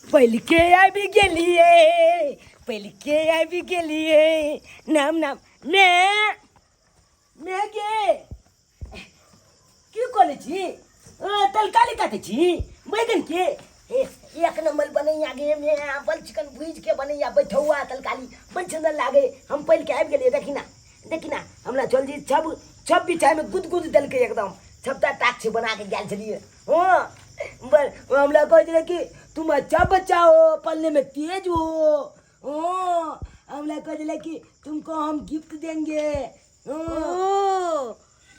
पहिलके आबि गेलियै, पहिलके आबि गेलियै। नाम नाम मे मे गे, की करै छी? तरकारी काटै छी बैगन के। एक नंबर बनैया गे मे, बड़ चिकन भुजि के बनैया बैठौआ तरकारी, बड़ सुन्दर लागे। हम पहिलके आबि गेलियै। देखी ना, देखी ना, हमरा चल जी सब सब बिछाइमे गुद गुद देलकै एकदम। सबटा टाक्स बना के गेल छलियै। हाँ, बड़ हमरा कहै छलै कि तुम अच्छा बच्चा हो, पढ़ने में तेज हो। हाँ, हमरा कहै छलै कि तुमको हम गिफ्ट देंगे। हाँ। ओ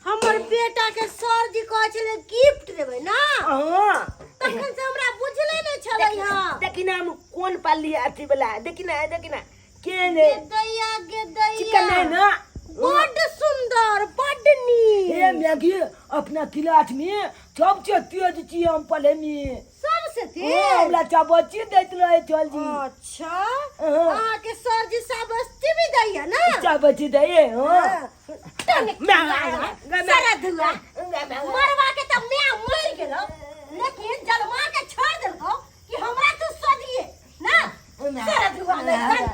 हमर बेटा के सर जी कहै छलै गिफ्ट देबै ना? हाँ। तखन से हमरा बुझले नहि छलै। हँ। देखी ना, हम कोन पाली अथी वाला। देखी ना, देखी ना, के ने गे दैया, गे दैया। चिकन नहीं ना? बड्ड सुंदर, बड्ड नीक। हे मैगी, अपना क्लास में सबसे तेज छी हम पढ़े में। सबसे ओ, तेज? हमरा चाबची दैत रहे चल जी। अच्छा। हाँ। अहाँके सर जी शाबाशी भी दैया ना? चाबची दैए। हाँ। हाँ। टनिक सारा धुआ मरवा के तब मैं मर गेलो, लेकिन जलमा के छोड़ देलको कि हमरा तू सदिए ना। सारा धुआ नहीं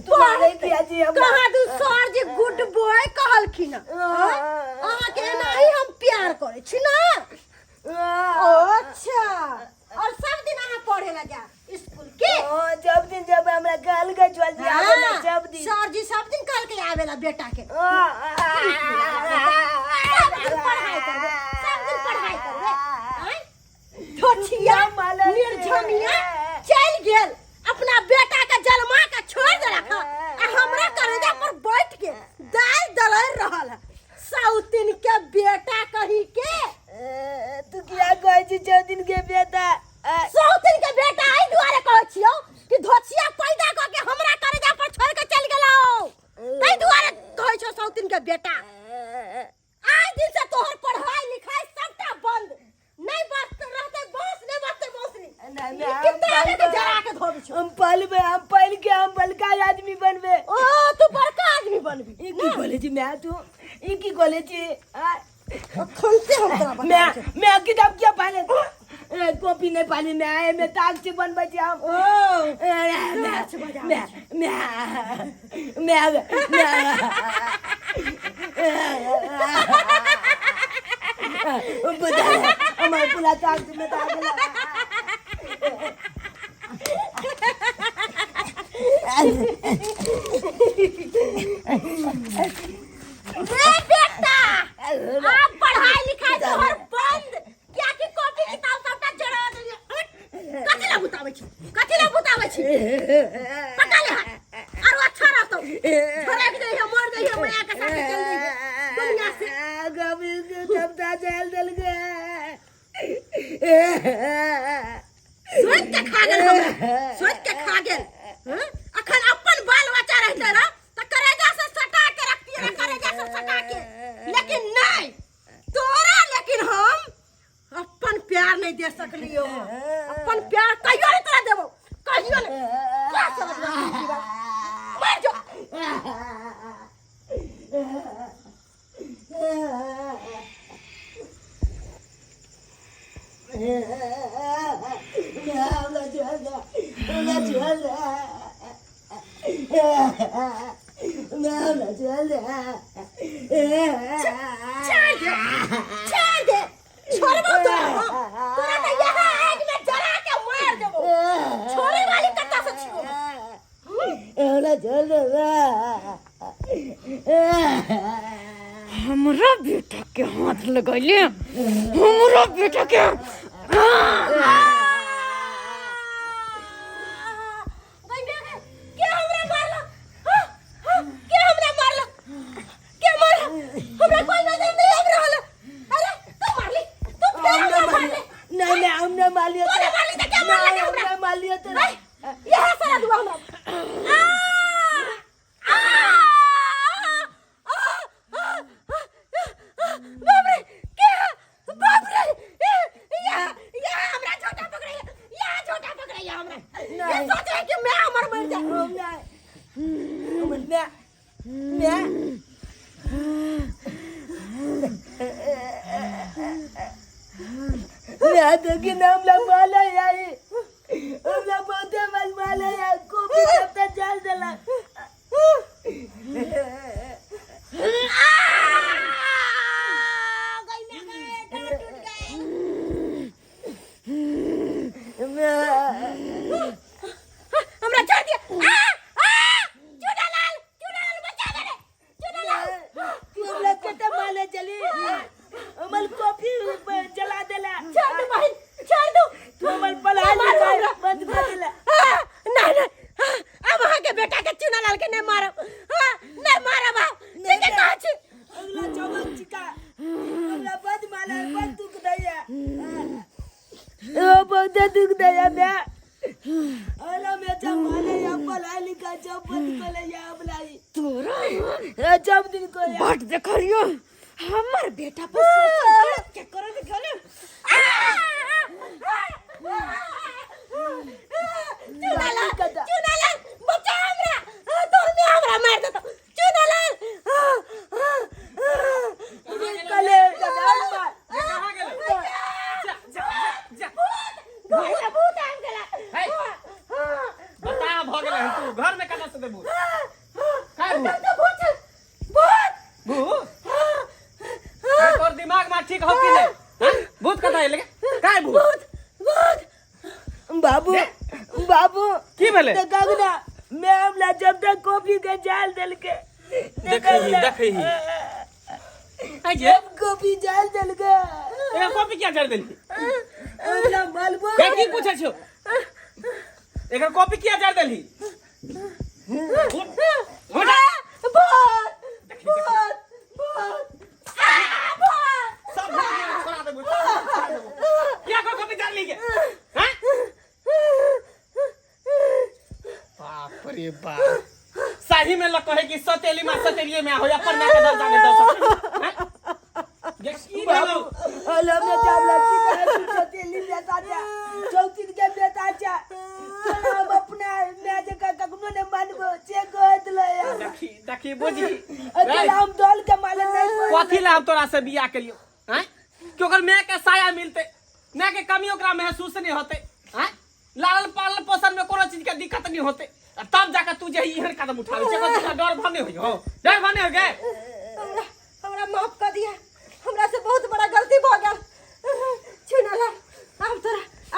तू मारे किया जी हमरा? कहाँ दू सर जी गुड बॉय कहलखिन। अहाँ के एनाही हम प्यार करै छी ना। अच्छा, और सब दिन अहाँ पढ़े ला जा स्कूल के? हाँ, जब दिन जब हमरा कहल के चल जी आवेला सब दिन। सर जी सब दिन कहल के आवेला बेटा के। सब दिन पढ़ाई करबे, सब दिन पढ़ाई करबे। आँय? धोछिया निर्झमिया चल गेल, अपना बेटा के जलमा के छोड़ देलक ह, आ हमरा करेजा पर बैठ के दाल दलर रहल है साउतिन के बेटा कही के। तू किया कहै छी चौदिन के बेटा? साउतिन के बेटा एहि दुआरे कहै छियौ कि धोछिया पैदा क के हमरा करेजा पर छोड़ के चल गेलौ, ताहि दुआरे कहै छौ साउतिन के बेटा। आज दिन से तोहर पढ़ाई लिखाई सबटा बंद। नहीं बचते रहते बांस, नहीं बचते बांस नहीं। नहीं, ई कितना आगे के जरा के धोबी छौ। हम पलबे, हम पल के हम बड़का आदमी बनबे। ओ तू बड़का आदमी बनबी। ई की बोले छी मैं? तू ई की बोले छी? अखन से हम तोरा बता मैं मैं किताब क्या पाले, कॉपी नहीं पाली मैं। मैं ताक से बनबै छी हम। ओ मैं मैं मैं मैं मैं बता हमारे पूरा ताक से मैं ताक। रे बेटा, आप पढ़ाई लिखाई तोहर बंद, क्या कि कॉपी किताब सबटा जरा देलियै। कथी ला बुताबै छी? कथी ला बुताबै छी? पका ले हाथ आरो अच्छा रहतौ। झरक जइहे, मर जइहे, माया के साथे चल जइहे दुनिया से। कभी सबटा जल देल गे। सोचि के खा गेल हमरा, सोचि के खा गेल। हँ? अखन अपन बाल बच्चा रहते रह तऽ करेजा से सटा के रखतियै रह, करेजा से सटा के। लेकिन नहीं तोरा, लेकिन हम अपन प्यार नहीं दे सकलियो। अपन प्यार कहियो नहीं तोरा देबो, कहियो नहीं। क्या समझ मर जो। छोड़ दे, छोड़ दे, छोड़बो तोरा हम। तोरा तऽ यहाँ आगि में जरा के मार देबो। छोड़े वाली कत्ता से छियो? हमरा बेटा के हाथ लगैले, हमरा बेटा के। के हमरा मारलक? हाँ, हाँ, के हमरा मारलक? के मारलक? हमरा कोई नजर नहीं आबि रहल है। अरे तू मारली, तू फेर हमरा मारली। नहीं नहीं, हमने मार लिया। तूने मारली तऽ के मारलक हमरा? हमने मार लिया तो। नहीं, यह सारा दुआ हमरा। आ आ आ आ बाप रे, के बाप रे, यह यह हमरा झोटा पकड़ैया, यह झोटा पकड़ैया हमरा। ये सोच रहे कि मैं अमर मर जाए। मैं मैं मैं तो कि नाम लंबा ले आई, हमरा बहुत हमरा छोड़ दिया। आ आ चुनालाल, चुनालाल बचा ले रे, चुनालाल। तू हमरा कते माले चली, हमर कॉफी जला देला। छोड़ दो बहन, छोड़ दो। तू हमर पढ़ाई लिखाई बंद कर देला। नहीं नहीं, हाँ, अब अहाँ के बेटा के चुनालाल के नहीं मारब। हाँ, नहीं मारब। आब ठीक है कहै छी। अगला चौबक चिका हमरा बद माले, बद दुख दैया, ओ बहुत दुख दैया। मैं अला में जब माले या पढ़ाई लिखाई जब बंद कर ले या हमला तोरा जब दिन को या बाट देखलियो, हमर बेटा पर शोषण के करे गेले। चुनालाल, चुनालाल बचा हमरा। तोर में हमरा मार देतो चुनालाल। कले जदाल मार। कहाँ गेलै? जा जा जा। घर में भूत आबि गेला। हे। बता भऽ गेलै हन तू घर में कना से देबू काय भूत? तो भूत छल, भूत। भूत? अरे तोर दिमाग में ठीक हो कि नहीं? हाँ? भूत कतऽ एलै? काय भूत? भूत, भूत। बाबू, बाबू। की भेलै? देखा ना, मैं हमला जब तक कॉफी के जाल दल के। देखही देखही आइ जे जब कॉफी जाल दल के। एकर कॉपी किया जड़ देलही? हमला मालबो। हे, की पूछै छियौ, एकर कॉपी किया जड़ देलही? उठ, उठ। भूत। देखी, देखी। भूत, भूत, आ, भूत। सब भूत के छोड़ा देबू, सब भूत छोड़ा देबू। किया को कॉपी जड़ ली के? हैं? बाप रे बाप, सही में लग कहे कि सतेली मां सतेलिए में हो या पर ना के दर्जा में दस हैं? ये की भेलौ? अला में जामला की कहे तू चौथी बेटा जा, चौथी के बेटा जा, तोरा हम अपना मैं जे का कखनो ने मानबो जे कहत ले यार। देखी देखी बुझी। अकेला हम दल के माले नहीं। कथी ला हम तोरा से बियाह केलियो हैं कि ओकर माय के साया मिलते, माय के कमी ओकरा महसूस नहीं होते हैं, लालन पालन पोषण में कोनो चीज के दिक्कत नहीं होते, आ तब जाके तू जे एहन कदम उठावे छै, तोरा डर भा नहीं होई हो? डर भा नहीं हो गए? हमरा हमरा माफ कर दिया, हमरा से बहुत बड़ा गलती भ गेल चुनाला।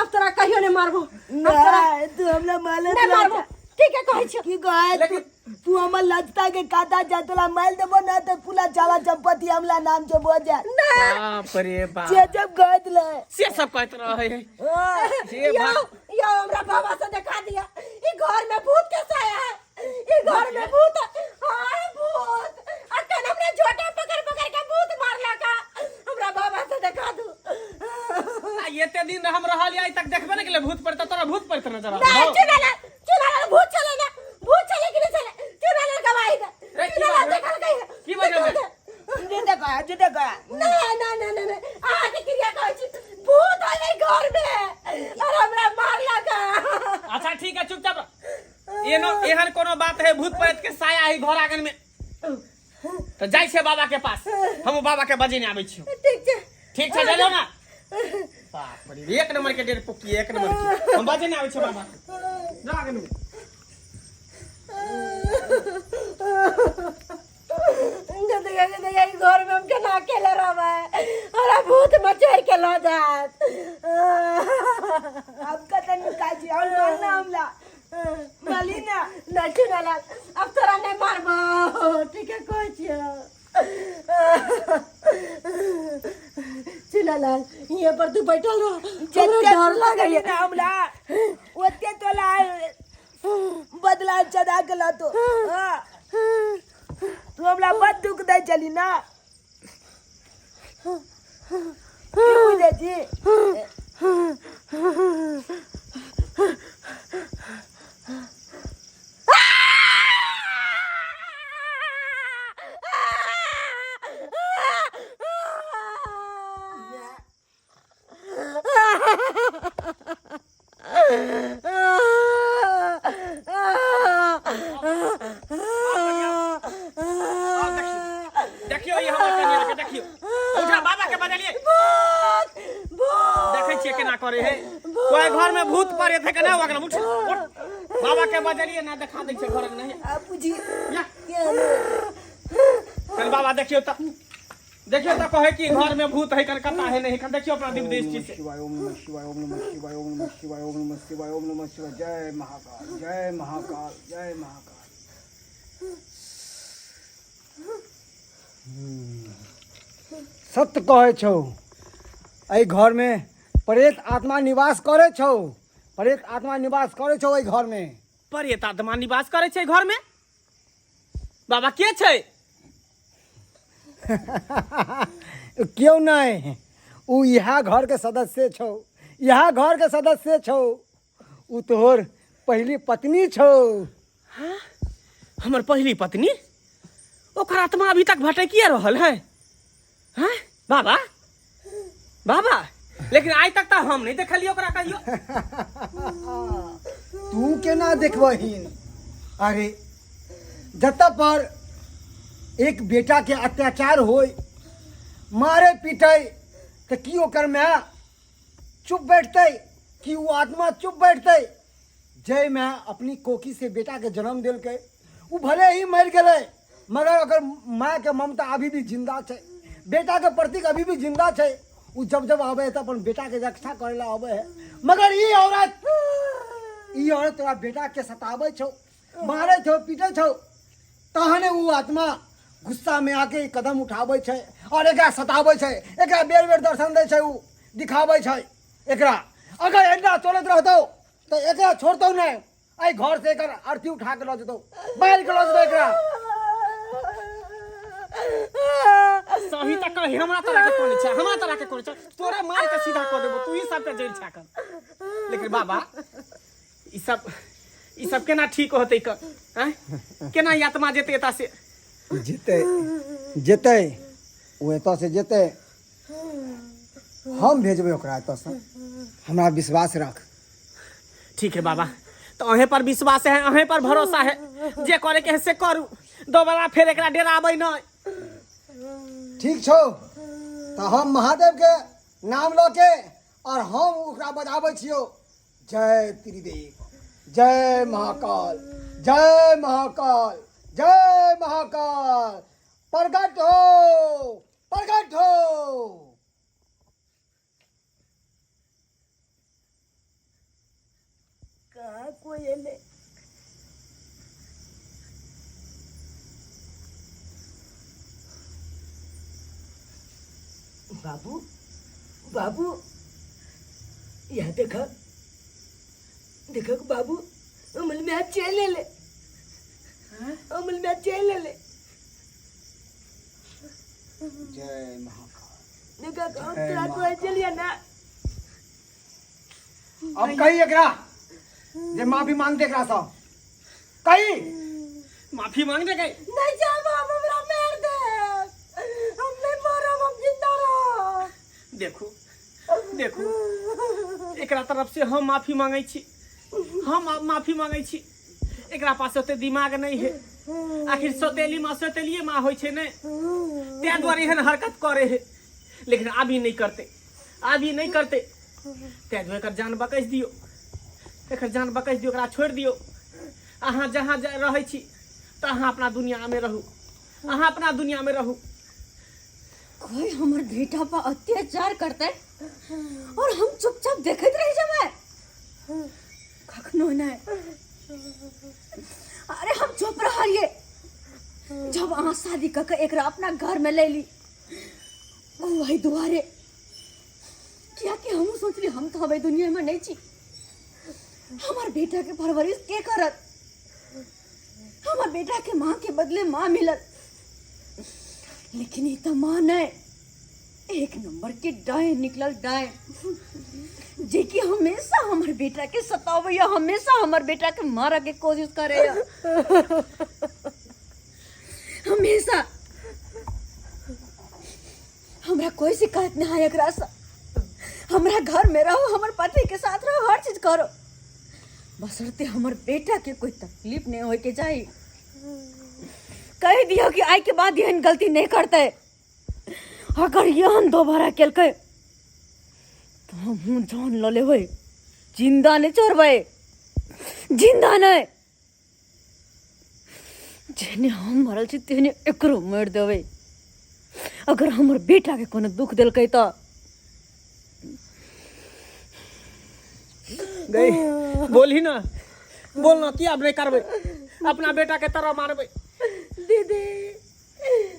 अब तोरा कहियो नहीं मारबो। अब तोरा ना, तू हमला माले नहीं मारबो, ठीक है कहै छियो। की कहे तू? तू हमर लजता के काटा जा, तोला मार देबो ना तो पूरा जाला चंपति हमला नाम जो बो जा। ना। बाप रे बाप। जे जब कहत ले से सब कहत रहे है। हाँ। हे यो बाप। यो हमरा बाबा से देखा दिया, ई घर में भूत के साया है, ई घर में भूत है। हाँ भूत, अखन हमरा झोटा पकड़ पकड़ के भूत मारला का, हमरा बाबा से देखा दू। आ एते दिन हम रहल आइ तक देखबे ने केले भूत पड़ता, तोरा भूत पड़त नजर आबै नहीं हौ। चुनाला, चुनाला भूत चले ना, भूत चले कि नहीं चले? चुनाला गवाही दे। रे, की चुनाला बात रे? देखल गई है। की बात रे? झूठे कहा, झूठे कहा। ना ना ना ना ना, अहाँ के क्रिया कहै छी, भूत आलै घर में और हमरा मारला का। अच्छा ठीक है, चुपचाप रह। एनो एहन कोनो बात है भूत प्रेत के साया है घर आंगन में तो जाइ छै बाबा के पास, हम बाबा के बजेने आबै छियौ। ठीक छै। ठीक छै, चलो ना। बाप रे, एक नंबर के डेढ़ पुक्की, एक नंबर के। हम बजेने आबै छियौ बाबा के। जा आंगन में। घर में हम केना अकेले रहबै, हमरा भूत मचोड़ के लऽ जायत। अब कतन निकाल जी और मारना हमला माली ना। नहीं चुनाला, अब तोरा नहीं मारबो, ठीक है कहै छियौ। चुनालाल, हियाँ पर तू बैठल रह, हमरा डर लागैया। ना हमला ओते तोला बदला चढ़ा के लातो। हाँ, तू हमरा बड़ दुख दै चली ना, की बुझै छी? आब देखियौ, देखियौ ई हमर कनिया के, देखियौ। उठा, बाबा के बजलियै। देखै छियै केना करे है। कोई घर में भूत पड़े थे के ना ओकरा। उठ उठ, बाबा के बजलियै ना, देखा दै छै घर में नहीं। आ बुझी या के हलो। चल बाबा, देखियौ त देखियो तो कहे कि घर में भूत है कलकत्ता है नहीं है। देखियो अपना दिव्य दृष्टि से। शिवाय ओम नमः शिवाय ओम नमः शिवाय ओम नमः शिवाय ओम नमः शिवाय ओम नमः शिवाय जय महाकाल जय महाकाल जय महाकाल। सत्य कहै छौ, एहि घरमे प्रेत आत्मा निवास करै छौ, प्रेत आत्मा निवास करै छौ एहि घरमे। प्रेत आत्मा निवास करै छै घरमे? बाबा के छै? क्यों नहीं, उ इएह घरके सदस्य छौ, इएह घरके सदस्य छौ, उ तोहर पहिली पत्नी छौ। हमर पहिली पत्नी? ओकर आत्मा अभी तक भटकिए रहल है? हैं बाबा? बाबा लेकिन आइ तक तऽ हम नहि देखलियै ओकरा कहियो। तू केना देखबहीन? अरे जतऽ पर एक बेटा के अत्याचार होय, मारे पीटे, तऽ की ओकर माय चुप बैठतै? की ओ आत्मा चुप बैठतै? जय माय अपनी कोखी से बेटा के जन्म देलकै, ओ भले ही मरि गेलै, मगर ओकर माय के ममता अभी भी जिंदा छै, बेटा के प्रति अभी भी जिंदा छै। ओ जब जब आबै है तऽ अपन बेटा के रक्षा करै ला आबै है, मगर ई औरत, ई औरत तोरा बेटा के सताबै छौ, मारै छौ, पीटै छौ, तहने ओ आत्मा गुस्सा में आके कदम उठाबै छै और एकरा सताबै छै, एकरा बेर बेर दर्शन दै छै, ओ दिखाबै छै एकरा। अगर एना चलैत रहतौ तऽ एकरा छोड़तौ नहि, एहि घर से एकर अर्थी उठा के लऽ जेतौ, मारि के लऽ जेतौ एकरा। सही तऽ कही, हमरा तोरा के कोन छै, हमरा तोरा के कोन छै, तोरा मार के सीधा कऽ देबो, तू ही सबके जेल छा कर। लेकिन बाबा ई सब केना ठीक होतै क हैं? केना ई आत्मा जेतै एतऽ से? जेतै, जेतै ओ एतऽ से जेतै, हम भेजबै ओकरा एतऽ से, हमरा विश्वास रख। ठीक है बाबा, तो अहें पर विश्वास है, अहें पर भरोसा है, जे करे के है से करू, दोबारा फेर एकरा डराबै नहीं। ठीक छौ, तऽ हम महादेव के नाम लऽ के और हम ओकरा बजाबै छियौ, जय त्रिदेव, जय महाकाल, जय महाकाल, जय महाकाल, प्रगट हो, प्रगट हो। कहाँ कोई एले? बाबू, बाबू, यहाँ देख, देख बाबू, अमल में आज चल ले, अमल में आज चल ले। जय महाकाल। देखा हम तोरा को चलिए ना। अब कही एकरा जे माफी मांगते एकरा सब, कही माफी मांग दे गई। नहीं जाब हम, हमरा मार दे, हम नहीं मरब, हम जिंदा रहब। देखू, देखू, एकरा तरफ से हम माफी मांगै छी, हम माफी मांगै छी। एकरा पास ओते दिमाग नहीं है, आखिर सौतेली माँ सौतेलिए माँ होइ छै ने, ताहि दुआरे एहन हरकत करे है। लेकिन अभी नहीं करते, अभी नहीं करते, ताहि दुआरे एकर जान बकैस दियौ, एकर जान बकैस दियौ, एकरा छोड़ि दियौ। अहाँ जहाँ रहै छी तऽ अहाँ अपना दुनियामे रहू, अहाँ अपना दुनियामे रहू। कोई हमर बेटा पर अत्याचार करते और हम चुपचाप देखैत रह जेबै? कखनो नहीं। अरे हम चुप रहलिए जब अहाँ शादी कऽ के एकरा अपना घर में ले ली, वही दुआरे, कियाकि हमहूँ सोचली हम तो अब दुनिया में नहीं छी, हमार बेटा के परवरिश के करत? हमार बेटा के माँ के बदले माँ मिलत, लेकिन ई तो माँ नहीं, एक नंबर के डाय निकलल, डाय जे कि हमेशा हमार बेटा के सतावैया, हमेशा हमार बेटा के मारे के कोशिश करे, हमेशा। हमरा कोई शिकायत नहीं है एकरा से, हमरा घर में रहो, हमर पति के साथ रहो, हर चीज करो, बशर्ते हमर बेटा के कोई तकलीफ नहीं होए के चाहिए। कह दियो कि आई के बाद एहन गलती नहीं करते, अगर एहन दोबारा केलकै तो हम जान ल लेबै, जिंदा नहीं छोड़बै, जिंदा नहीं। जेहने हम मरल छी तेहने एकरो मारि देबै। अगर हमर बेटा के कोनो दुख देलकै तऽ गई बोलही ना बोल ना की आब नहीं करबै अपना बेटा के तरह मारबै दीदी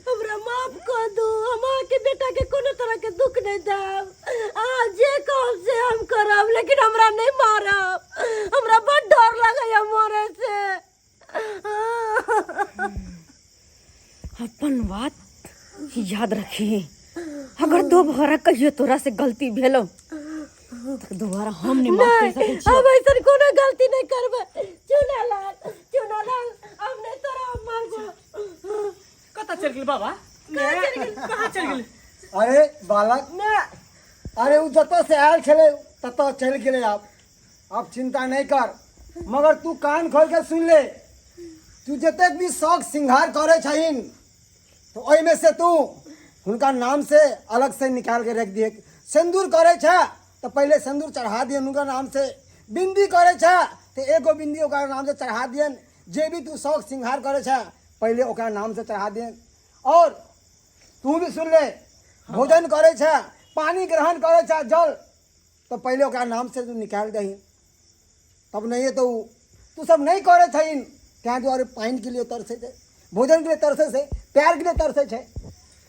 हमरा माफ कऽ दू, हम अहाँके बेटा के कोनो तरह के दुख नहीं देब। अहाँ जे कहब से हम करब, लेकिन हमरा नहीं मारब, हमरा बड डर लगैया मरे से। अपन बात याद रखी, अगर दोबारा कहियो तोरा से गलती भेलो तऽ दोबारा हम नहीं माफ कर सकै छियौ। अब ऐसन कोनो गलती नहीं करबै चुनालाल, चुनालाल, अब नहीं तोरा हम मारबो। कतऽ चलि गेल बाबा? कहाँ चलि गेल? अरे बालक, अरे उ जतऽ से आयल छलै ततऽ चलि गेलै। आब चिंता नहीं कर, मगर तू कान खोल के सुन ले। तू जतेक भी शौक श्रृंगार करे छहिन तो ओहिमे से तू हुनका नाम से अलग से निकाल के रख दिए। सिंदूर करे छे तो पहले सिंदूर चढ़ा दियन हुनका नाम से, बिंदी करे छे तो एगो बिंदी ओकरा नाम से चढ़ा दियन। जे भी तू शौक श्रृंगार करे छे पहले ओकरा नाम से चढ़ा दियन। और तू भी सुन ले, भोजन करे छे, पानी ग्रहण करे छे जल, तो पहले ओकरा नाम से तू निकाल दही, तब नहीं है तो तू सब नहीं करे छहिन, ताहि दुआरे पानि के लिए तरसे छै, भोजन के लिए तरसे छै, प्यार के लिए तरसे छै।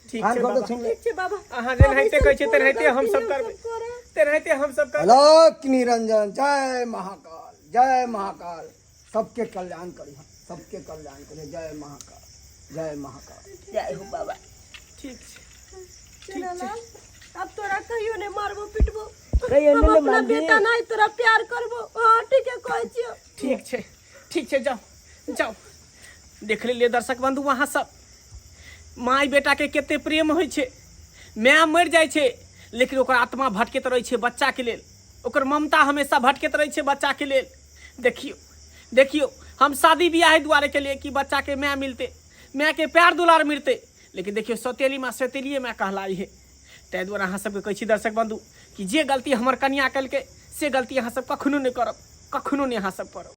ठीक कान छै खोल के बाबा। सुन ले। ठीक छै बाबा। अहाँ जेनाहिते कहै छियै तेनाहिते हम सब करबै, तेनाहिते हम सब करबै। अलख निरंजन, जय महाकाल, जय महाकाल, सबके कल्याण करी, सबके कल्याण करी, जय महाकाल, जय महाकाल। जय हो बाबा। ठीक छै। चुनालाल, अब तोरा कहियो नहीं मारबो पिटबो, कहियो हम नहीं अपना मारबी। बेटा नहीं तोरा प्यार करबो। हाँ ठीक है कहै छियो। ठीक छै, ठीक छै, जाओ जाओ। देख लेलियै दर्शक बंधु, अहाँ सब माय बेटा के कते प्रेम होइ छै। माय मरि जाइ छै लेकिन ओकर आत्मा भटकैत रहै छै बच्चा के लेल, ओकर ममता हमेशा भटकैत रहै छै बच्चा के लेल। देखियौ देखियौ, हम शादी बियाह दुआरे के लिए कि बच्चा के माय मिलते, माय के प्यार दुलार मिलते, लेकिन देखियौ सौतेली माँ सौतेलिए माय कहलाई है। ताहि दुआरे अहाँ सबके कहै छी दर्शक बंधु कि जे गलती हमर कनिया केलकै से गलती अहाँ सब कखनो नहि करब, कखनो नहि अहाँ सब करब।